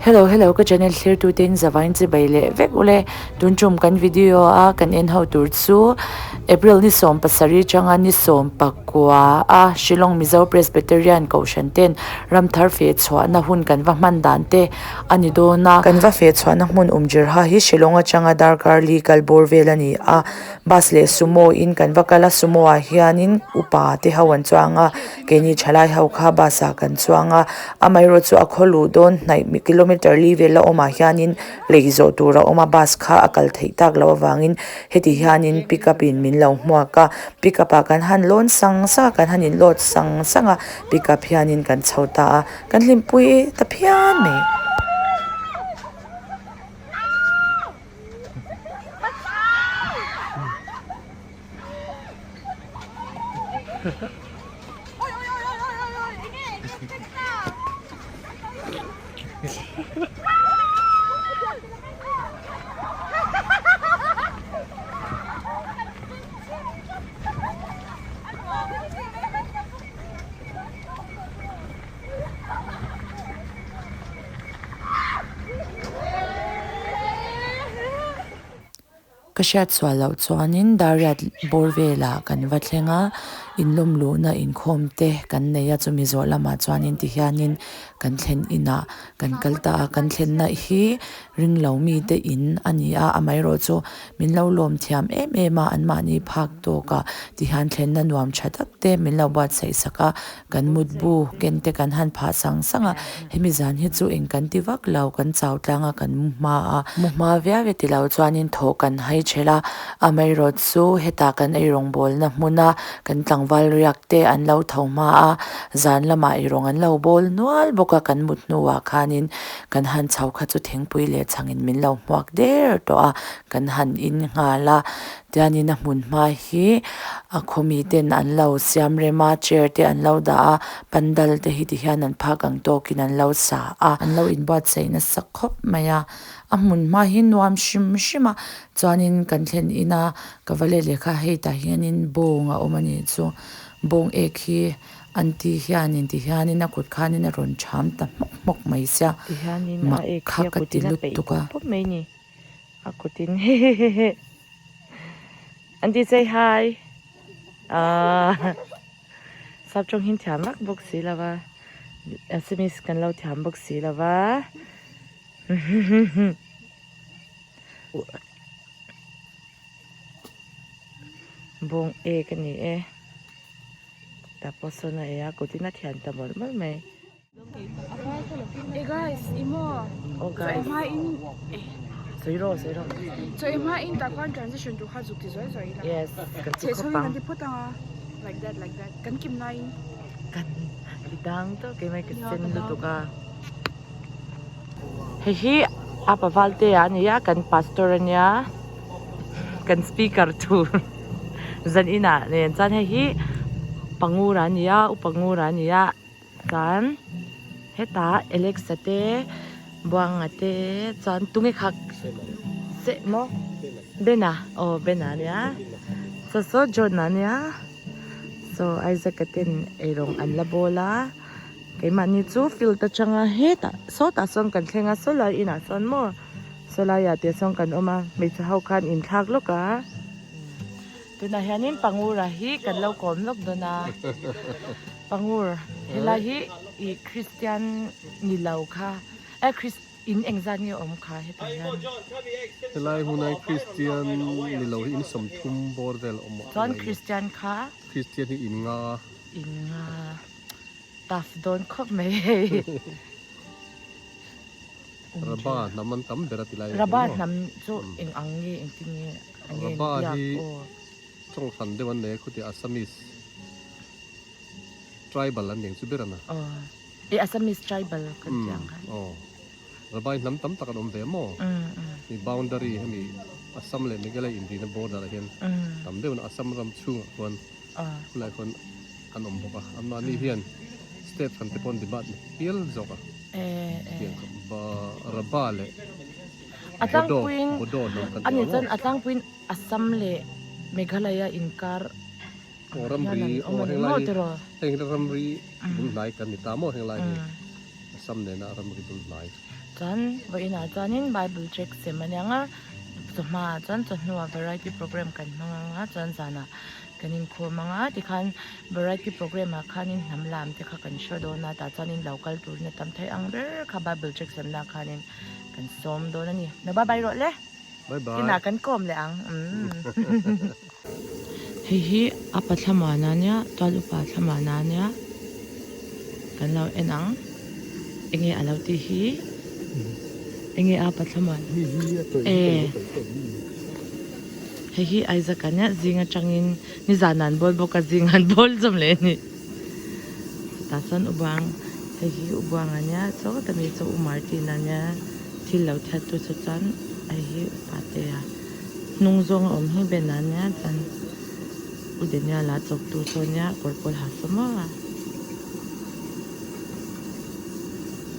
Hello hello ka channel thlir tu ten zavain chibai leh vek ule tun tum kan video a kan en ho tur chu April ni 17 changa ni 19 a Shillong Mizo Presbyterian Kohhran ten ramthar feh chhuahna hun kan va hman dan te ani dawn a. Kan va feh chhuahna hmun Umjirha hi Shillong atanga darkar li kal bawr vel a ni a bus leh sumo in kan va kal a sumo ah hianin upa te ho an chuang a keini thalai ho kha bus ah kan chuang a amaherawh chu a khaw luh dawn hnaih kilometer li vel a awmah hianin lei zawh tur a awm a bus kha a kal theih tak loh avangin heti hianin pick up in min lo hmuak a pick up ah kan han lawn sang sang a kan han in load sang sang a pick up hianin kan chho ta a kan hlimpui ta phian mai. Ka hriat sual loh chuanin Dariat bawr velah kan va thleng a, inlawm luhna inkhawm te kan nei a, chumi zawh lamah chuanin tihianin kan thlen inah kan kal ta a, kan thlenna hi ringlo mite in a ni a, amaherawh chu min lo lawm thiam em em a, anmahni phak tawkah tihian thlenna nuam tha tak te min lo buatsaih sak a, kan mutbu ken te kan han phah sang sang a, hemi zan hi chu eng kan ti vak lo, kan chau tlang a kan mu hma a, mu hma viau e tilo chuanin thawh kan hai thelh a, amaherawh chu hetah kan eirawng bawlna hmuna kan tlangval riak te an lo tho hma a, zan lamah eirawng an lo bawl nual bawk a, kan mut hnuah khanin kan han chho kha chu thingpui leh chhangin min lo hmuak der tawh a, kan han in nghal a. Tianin a hmun hma hi a khaw miten an lo siam rem a, chair te an lo dah a, pandal te hi tihian an phak ang tawkin an lo sa a. An lo inbuatsaih nasa khawp mai a, a hmun hma hi nuam hrim hrim a, chuanin kan thlen ina ka va let leh kha hei tah hianin bawng a awm a nih chu, bawng ek hi an ti hianin tihianin a kut khanin a rawn ṭham ta hmawk hmawk mai sia, mak kha ka ti lutuk a. A kutin hehehehe an ti say hi ahh sap tawng hi thiam vak bawk si lo va assamese kan lo thiam bawk si lo va bawng ek a ni e tah pawh sawn a ei a kutin a thian ta mawlh mawlh mai. Hey guys, imo. Oh guys. Chawhma in Soiro, soiro. Chawhma in ta khan transition tu kha zuk ti zoi zoi la. Yes, kan ti khop ang. Kan ti phot anga. Like that, like that. Kan kim na in. Kan idang to ke mai ka sen lutuka. Hei hi apa valte a nia kan pastor ania kan speaker tur zan ina nen chuan hei hi pangura ania upangura ania Chuan hetah Alex-a te Buanga te chuan tunge kha se maw Ben-a aw Ben-a ania saw saw John-a ania saw Isaac-a ten eirawng an la bawl a keimahni chu field atanga hetah sawtah sawn kan thleng a saw lai inah sawn maw saw laiah te sawn kan awm a hmeichhe ho khan inthlak lawk a. Tunah hianin Pangura hi kan lo kawm lawk dawn a, Pangur helai hi ih Christian ni lo kha eh Chris in engzat nge awm kha hetah hian. Helai hmunah hian Christian ni lo hi in 30 bawr vel a awm a. Chuan Christian kha? Christian hi in nga. In nga tough dawn khawp mai hei. Raba hnam an tam ber a ti lai. Raba hnam chu eng ang nge engtin nge? Raba hi tawng hran deuh an nei a khuti Assamese tribal an ning chu ber a na. Aw e Assamese tribal kan tih ang khan. Aw Raba hi hnam tam tak an awm ve maw? Mi boundary hemi Assam leh Meghalaya inrina border ah hian tam deuh in Assam ram chhungah khuan khulai khuan an awm bawk a anmahni hian state hran te pawh an demand hial zawk a Raba leh A tlangpuiin a nih chuan a tlangpuiin Assam leh Meghalaya inkar hian an awm a ni maw tiraw? Heng hi ramri bul hnai kan ni ta maw heng lai hi. Assam nena ramri bul hnai. Chuan vawiinah chuanin Bible tract sem a niang a, chawhma ah chuan chawhnuah variety program kan hmang ang a, chuan zanah kan inkhawm ang a, tikhan variety program ah khanin hnam lam te kha kan hre dawn a, tah chuanin lo kal turin a tam thei ang ber kha Bible tract semna ah khanin kan sawm dawn a ni. Na bye bye rawh le. Bye bye. Inah kan kawm leh ang. Hei hi a pa thlamuan a nia, tual upa thlamuan a nia. Kan lo en ang. Enge a lo tih hi? Enge a pa thlamuan? E. Hei hi Isaac a nia, zing atangin nizan an bawl bawk a, zing an bawl zawm leh a ni. Chutah chuan ubuang, hei hi ubuang a nia, chaw tami chaw u Martin a nia. Thil lo that tu chu chuan hei hi upa te a hnung zawng a awm hi Ben a nia chuan U Daniel a chawp tu saw nia kawr pawl ha saw maw a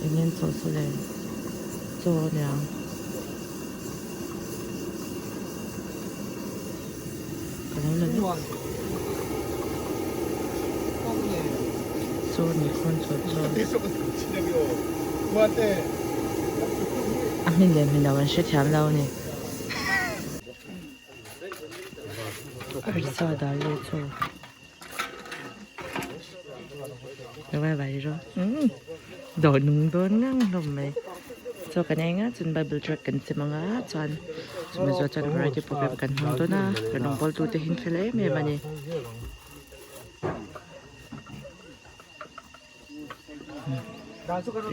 eng nge an chawh saw le chaw aniang ka lo la vek chaw ni khawn chaw chaw a hmin leh hmin lo an hrethiam lo a ni arsa dal leh chaw Dawh nung dawn ngang hlawm mai. Chaw kan ei nga chuan bible tract kan chim anga chuan chumi zawh chuan variety program kan hmang dawn a kan rawngbawltu te hi an fel em em a ni.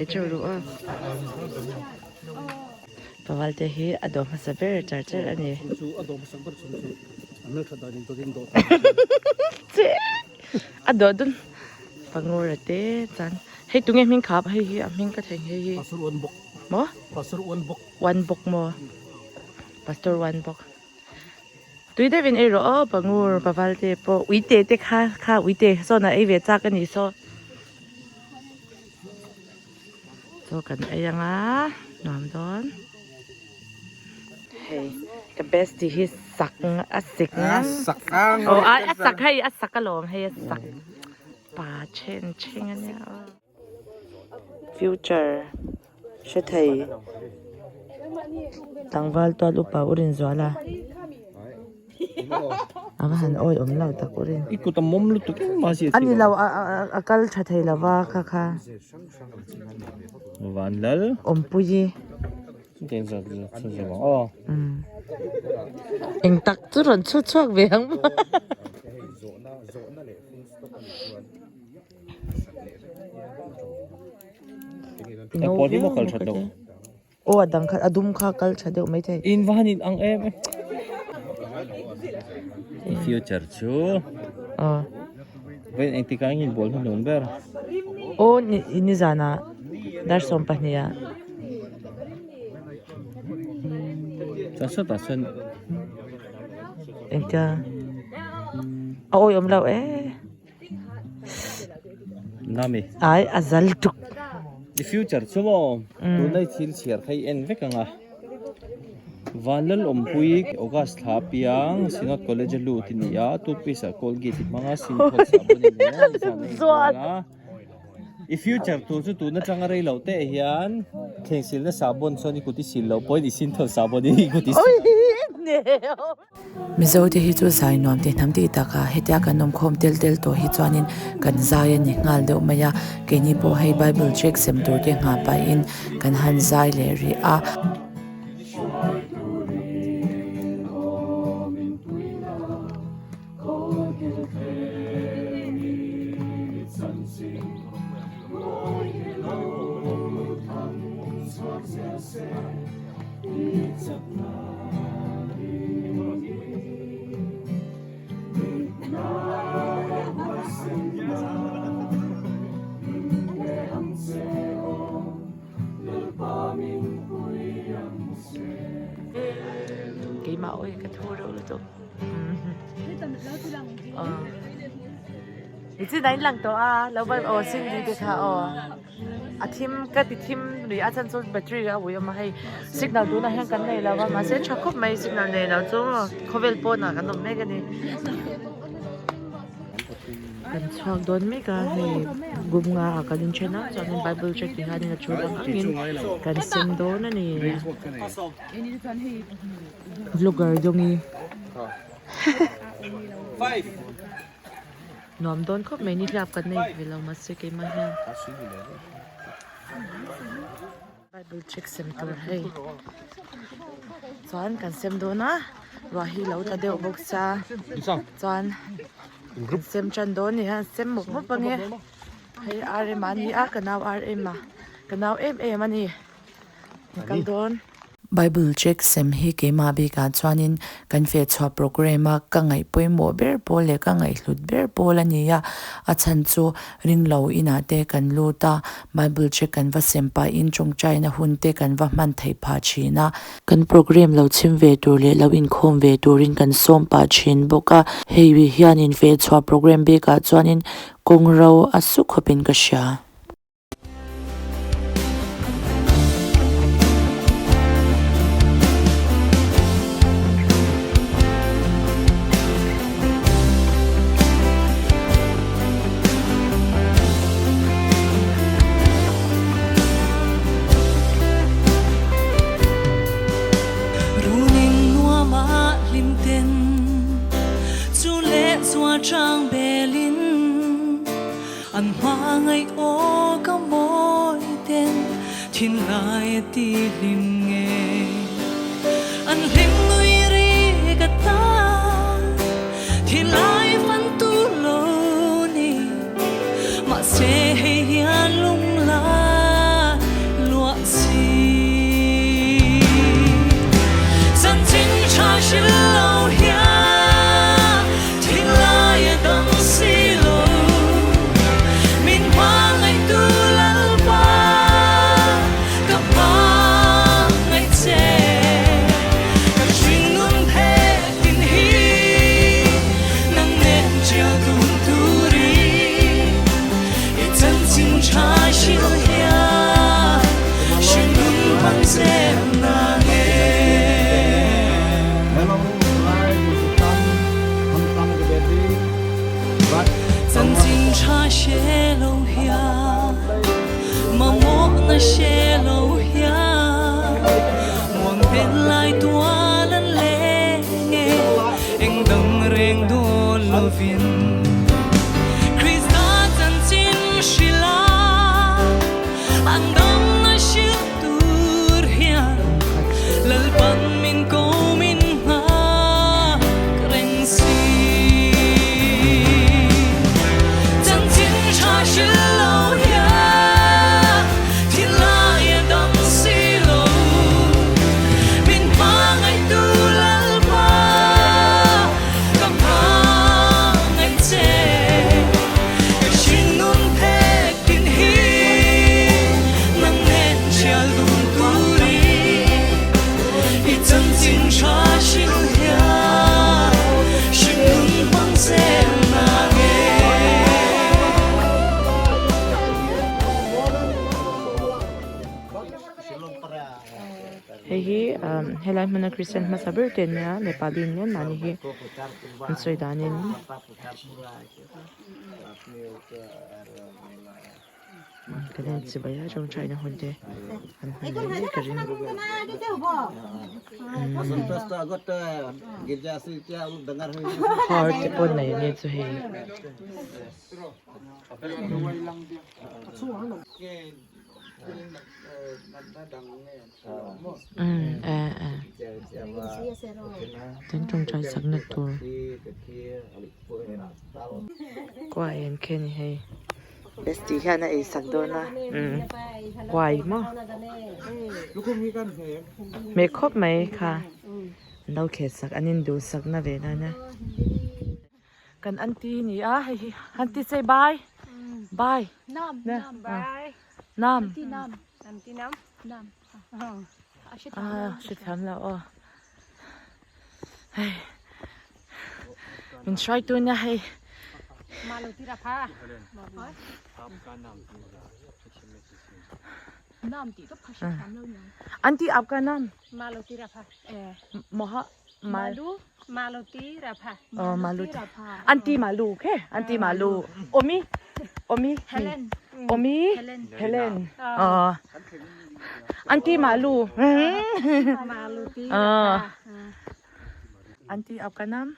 Ei teuh ruh a. Paval te hi a dawh hmasa ber char char a ni. A dawh dun pangura te chuan hei tunge hming khap hei hi a hming ka thleng hei hi Pastor uan bawk maw Pastor uan bawk uan bawk maw Pastor uan bawk tui deuhin ei rawh aw pangur paval te pawh uite te kha kha uite sawn a ei ve chak a nih saw chaw kan ei anga nuam dawn. Hei ka bestie hi sak a sik ngang aw a sak hei a sak alawm hei a sak pa then theng ania aw future hre thei tlangval tual upa u Rinzuala a va han awi awm lo tak u Rin i kut a mawm lutuk engmah zia a ni lo a kal tha thei lova kha kha Vanlal awmpui. Eng tak chu rawn chhut chhuak ve ang maw? Aw a dang kha a dum kha kal tha deuh maithei. In va han in ang em em. I future chu. Aw. Vawiin engtikah eng inbual hnuhnun ber? Aw nizanah dar 12 ah. Chuan sawtah chuan Engtia a awi awm lo e. Nami. Ai a zal tuk. I future chu maw tunlai thil chhiar kha i en vek ang a. Vanlalawmpui August thla piang Synod College a lut i ni a, toothpaste ah Colgate i hmang a, Cinthol sahbawn i nei a, nizan a inbual a. I future tur chu tun atanga rei loh teh hian thleng silna sahbawn chuan i kut i sil loh pawhin i Cinthol sahbawn in i kut i sil ang. Mizo te hi chu zai nuam tih hnam tih tak a, hetia kan awm khawm tel tel tawh hi chuanin kan zai a ni nghal deuh mai a, keini pawh hei Bible tract sem tur te nghah pahin kan han zai leh rih a. Keimah awi ka thu reuh lutuk. Ni chin a in lang tawh a lo va aw Cindy te kha aw. A thim ka ti thim lui a chhan chu battery a ui awm a hei signal tunah hian kan nei lo va mahse tha khawp mai signal nei lo chu khawvel pawnah kan awm mek a ni. Kan chhuak dawn mek a hei group nga ah kan inthen a chuanin bible check ti hianin a thu ang angin kan sem dawn a ni vlogger dawngi nuam dawn khawp mai nihliap kan nei ve lo mahse keimah hian. Bible check sem tur hei chuan kan sem dawn a ruah hi lo tla deuh bawk sia chuan kan sem tan dawn ni hian sem mawp mawp ange hei R_M a ni a ka nau R_M a ka nau em em a ni ka kal dawn. Bible check sem hi keimah bikah chuanin kan fehchhuah programme a ka ngaih pawimawh ber pawl leh ka ngaihhlut ber pawl a ni a, a chhan chu ringlo inah te kan lut a, Bible check kan va sem pahin tawngtaina hun te kan va hman theih phah thin a, kan programme lo chhim ve tur leh lo inkhawm ve turin kan sawm pah thin bawk a, hei hianin fehchhuah programme bikah chuanin kawng ro a su khawpin ka hria. An hmangaih aw ka mawi ten thinlai a ti hlim nge. An hlim nui ri ka ta thinlai fan tu lo ni. Mahse hei hian lunglai luah si. Chanchin tha hrilh lo hian thinlai a dang si lo. Min hmangaihtu Lalpa ka hmangaih che. Ka hringnun phetin hi nang nen tial dun turin i chanchin tha hrilh hian hringnun hmang zel na nge. Chanchin tha hre lo hian mamawhna hre lo hian muang pen lai tual an leng e eng dang reng dawn lovin Krista chanchin hrilh a an damna hrilh tur hian Lalpan min ko min nghak reng si. Chanchin tha hrilh lo hian thinlai a dam si lo. Min hmangaihtu Lalpa ka hmangaih che. Ka hringnun phek tin hi nang nen thial dun turin i chanchin tha hrilh hian hringnun hmang zel na nge. Hei hi helai hmuna Kristian hmasa ber te ania Nepali in nen mahni hi an sawi danin. Kan en chibai a tawngtaina hun te an hman leh ngei ka ring. Car te pawh nei ania chu hei. Umm eh eh kan tawngtai sakna tur kuai an khi a ni hei Bestie hian a ei sak dawn a umm kuai maw hmeh khawp mai kha an lo kheh sak an induhsakna ve nana. Kan aunty ni a hei hi aunty say bye bye Nam nam bye nam aunty nam aunty nam nam ah hre thiam lo aw hei min hruai tu nia hei nam tih tawp kha hre thiam lo niang aunty aapka naam malo tira pha eh moha. Malu Maluti Rabha oh Maluti Aunty Malu okay Aunty Malu Omi Omi Helen Omi Helen oh Aunty Malu Maluti oh Aunty आपका नाम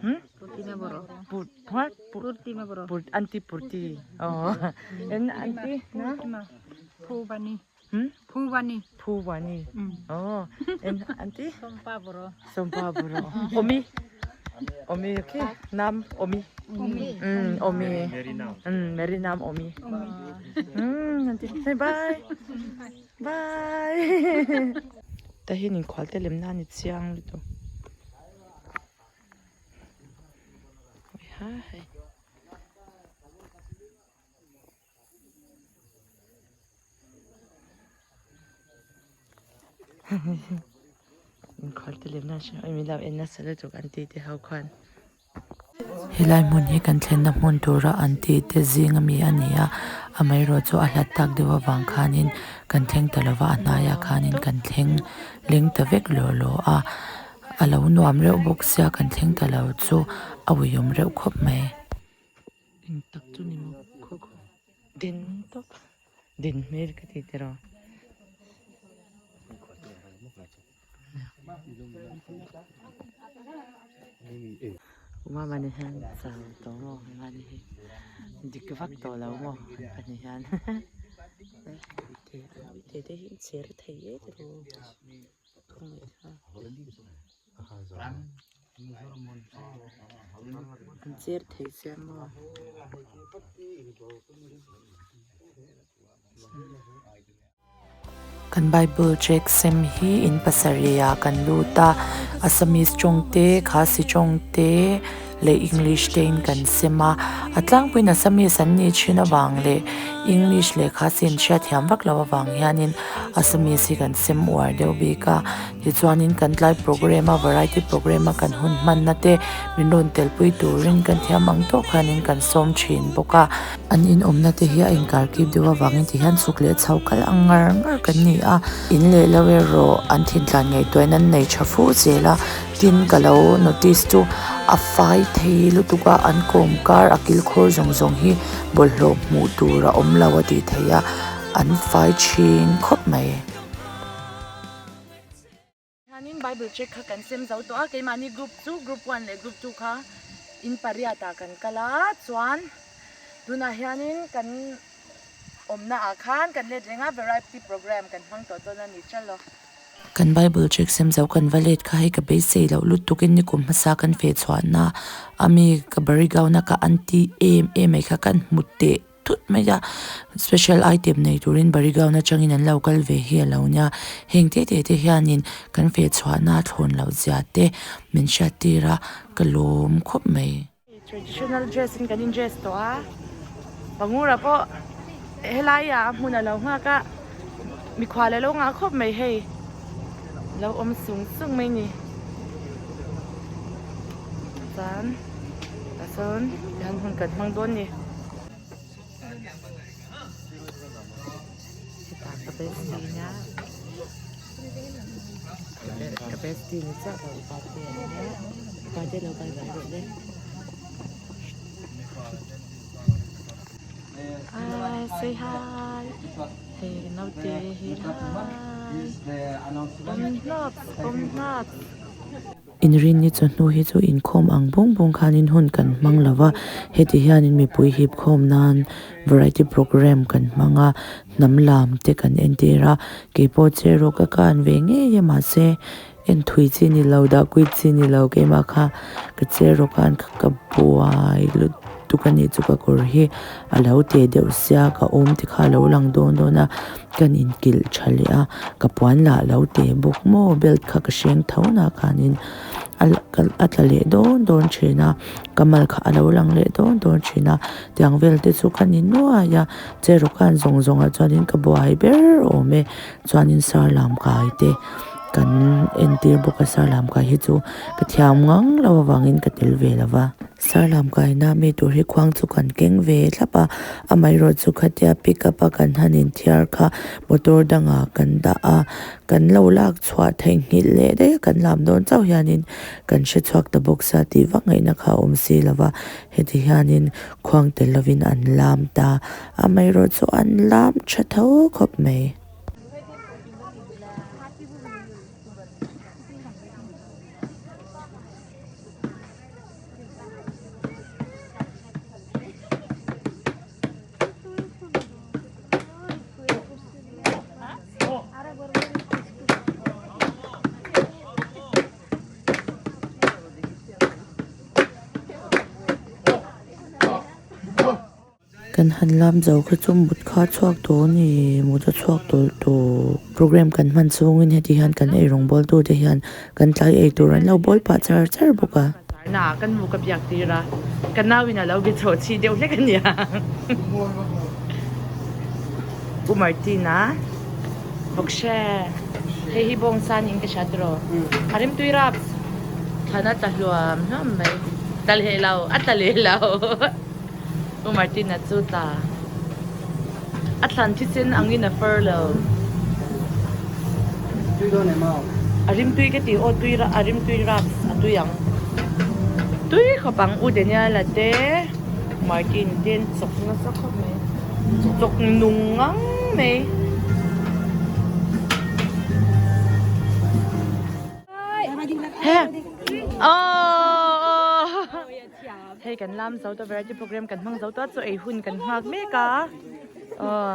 Hmm? Pur what? Purtima Boro Pur Aunty Purti. Oh. And Aunty na? Phubani Hmm? Phubani Phuwani. Oh. And Aunty? Sompa Boro Sompa Boro. Omi. Omi okay. Nam Omi. Omi Omi. Meri naam Omi. Aunty. Say bye. Bye. Tahin in khwal te lem na ni chiang lutu. Hi. Inkhual te lem na hre oi min lo en nasa lutuk an tih te ho khuan. Helai hmun hi kan thlenna hmun tura an tih te zing ami a ni a amaherawh chu a hlat tak deuh avang khanin kan thleng ta lova a hnaiah khanin kan thleng leng ta vek lawh lawh a a lo nuam reuh bawk sia kan thleng ta lo chu a uiawm reuh khawp mai. Eng tak chu ni maw khaw khaw din tawp din hmel ka ti tiraw. Uma mani hian chau tawh maw mani hi dik vak tawh lo maw an pahnih hian uite uite te hi an chher thei e tiraw an cher thei sia maw. Kan Bible check sem hi in pasarih ah kan lut a, Assamese tawng te, Khasi tawng te leh English te in kan sem a, a tlangpuiin Assamese an nih thin avang leh English leh Khasi an hriat thiam vak loh avang hianin Assamese hi kan sem uar deuh bik a, tichuanin kan tlai program a variety program a kan hun hmanna te min rawn telpui turin kan thiam ang tawk hianin kan sawm thin bawk a. An inawmna te hi a inkar kip deuh avangin ti hian chhuk leh chho kal ang ngar ngar kan ni a, in leh lo erawh an thintlan ngaihtuahin an nei tha fu zel a, tin ka lo notice chu a fai thei lutuk a, an kawm kar a kilkhawr zawng zawng hi bawlhhlawh hmuh tur a awm lo a tih theih a, an fai thin khawp mai. Hianin Bible check kha kan sem zo tawh a, keimahni group chu group one leh group two kha in pariat ah kan kal a, chuan tunah hianin kan awmna ah khan kan let reng a, variety program kan hmang tawh dawn a ni chalo. Kan Bible check sem zo kan va let kha hei ka beisei loh lutukin nikum hmasa kan feh chhuahna a mi ka Barigaon-a ka aunty em em mai kha kan hmu teh thut mai a, special item nei turin Barigaon atangin an lo kal ve hi a lo nia, heng te te te hianin kan feh chhuahna a thlawn loh zia te min hriat tir a, ka lawm khawp mai. Traditional dress in kan in dress tawh a, Pangura pawh helai ah a hmun a lo nghak a, mikhual a lo nghah khawp mai hei, lo awm sung sung mai ni. Chuan tah sawn tihian hun kan hmang dawn ni. Hetah ka bestie nia ka bestie ni chiah lo upate a nia upate lo bye bye rawh le. Hi say hi hei naute hi hi awm hlawp awm hlawp. Inrinni chawhnu hi chu inkhawm ang bung bung khanin hun kan hmang lo va, heti hianin mipui hip khawm nan variety programme kan hmang a, hnam lam te kan entir a, keipawh chair rawh ka kan ve ngei a mahse en thui chi ni lo dah kuit chi ni lo keimah kha ka chair rawh khan ka buai lutuk a nih chu ka kawr hi a lo teh deuh sia ka awm te kha a lo lang dawn dawn a. Kan inkilh tha leh a, ka puan lah lo teh bawk maw belt kha ka hreng tho na khanin a a tla leh dawn dawn thin a, ka mal kha a lo lang leh dawn dawn thin a, tiang vel te chu ka ni nuai a, cheraw khan zawng zawng ah chuanin ka buai ber awm e, chuanin sar lam kai te. kan entir bawk a sarlam kai hi chu ka thiam ngang lo avangin ka tel ve lo va sarlam kaina mi tur hi khuang chu kan keng ve thlap a amaherawh chu khatia pick up a kan han inthiar kha motor dangah kan dah a kan lo lak chhuah theihnghilh leh daih a kan lam dawn chauh hianin kan hre chhuak ta bawk sia tih vak ngaihna kha a awm si lo va heti hianin khuang tel lovin an lam ta amaherawh chu an lam tha tho khawp mai. Kan han lam zo kha chu mut kha a chhuak tawh a ni mut a chhuak tawlh tawh program kan hman chhungin heti hian kan ei rawng bawl tute hian kan tlai ei tur an lo bawl pah char char bawk a. Na kan mu ka biak tir a ka nau in a lo be chhoh chhi deuh hlek a nia U Martina bawk hre hei hi bawng san in ka hria tiraw a rimtui raps thlan a tla hluam hluam mai tla leh lo a tla leh lo. U Martina chu tla a thlan thisen angin a fur lo. A rimtui ka ti aw tui a rimtui raps a tui ang. Tui khawp ang U Daniela te Martin te an chawk nasa khawp mai. Chawk nung ngang mai. He aww. Hei kan lam zo ta variety program kan hmang zo ta chu ei hun kan nghak mek a aw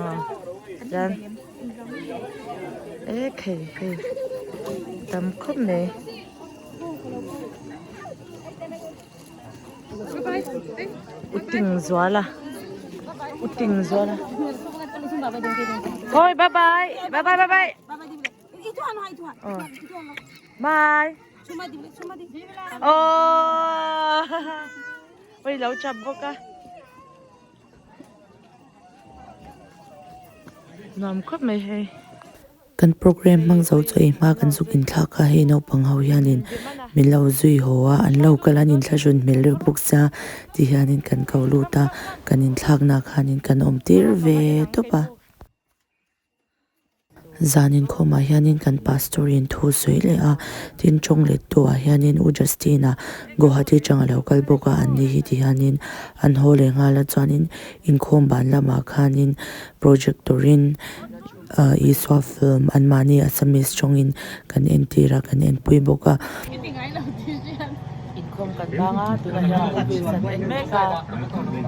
aw chuan e khei hei tam khawp mai uting zuala uting zuala thôi bye bye bye bye bye bye Bye. Oh. Oi lo chap bawk a. Nuam khawp mai hei. Kan program hmang zo chu ei hma kan zuk inthlak a hei naupang ho hianin min lo zui haw a an lo kal a an inthlahrun hmel reuh bawk sia ti hianin kan ko lut a kan inthlakna khanin kan awm tir ve tawp a. Zan inkhawmah hianin kan pastor in thu sawi leh a, tin tawng let tu ah hianin U Justin-a Guwahati tang a lo kal bawk a, an ni hi ti hianin an haw leh nghal a chuanin inkhawm ban lamah khanin projector in ah Isua film anmahni Assamese tawngin kan entir a kan enpui bawk a. Inkhawm kan bang a tunah hian movies an en mek a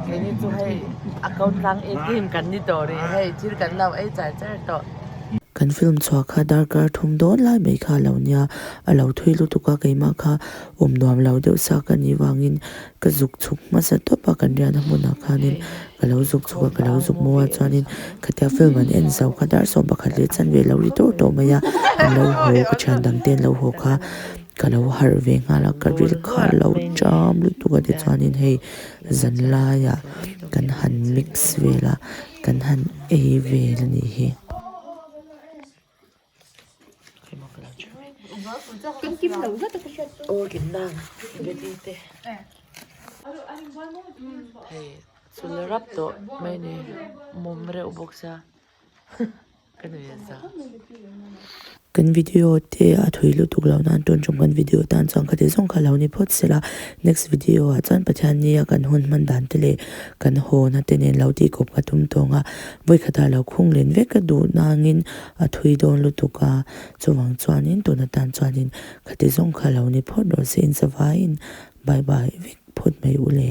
keini chu hei a ko tlang em em kan ni tawh rih hei thil kan lo ei char char tawh. Kan film chhuah kha darkar thum dawn lai mai kha a lo nia a lo thui lutuk a keimah kha awm nuam lo deuh sa ka nih vangin ka zuk chhuk hmasa tawp a kan riahna hmunah khanin ka lo zuk chhuk a ka lo zuk maw a chuanin khatia film an en zo kha dar 11 leh chanve lo ri tawr tawh mai a an lo haw ka thian dang te an lo haw kha. Ka lo harh ve nghal a, ka ril kha a lo cham lutuk a tichuanin hei zan laiah kan han mix vel a, kan han ei vel a nih hi. Kan video te a thui lutuk lo nan tun tum kan video tan chuan khati zawng kha lo ni phawt sela next video ah chuan Pathian nia kan hun hman dan te leh kan haw na te nen lo tih kawp ka tum tawng a vawikhat ah lo khung len vek ka duh nangin a thui dawn lutuk a chuvang chuanin tun atan chuanin khati zawng kha lo ni phawt rawh se in zavaiin bye bye vek phawt mai u le.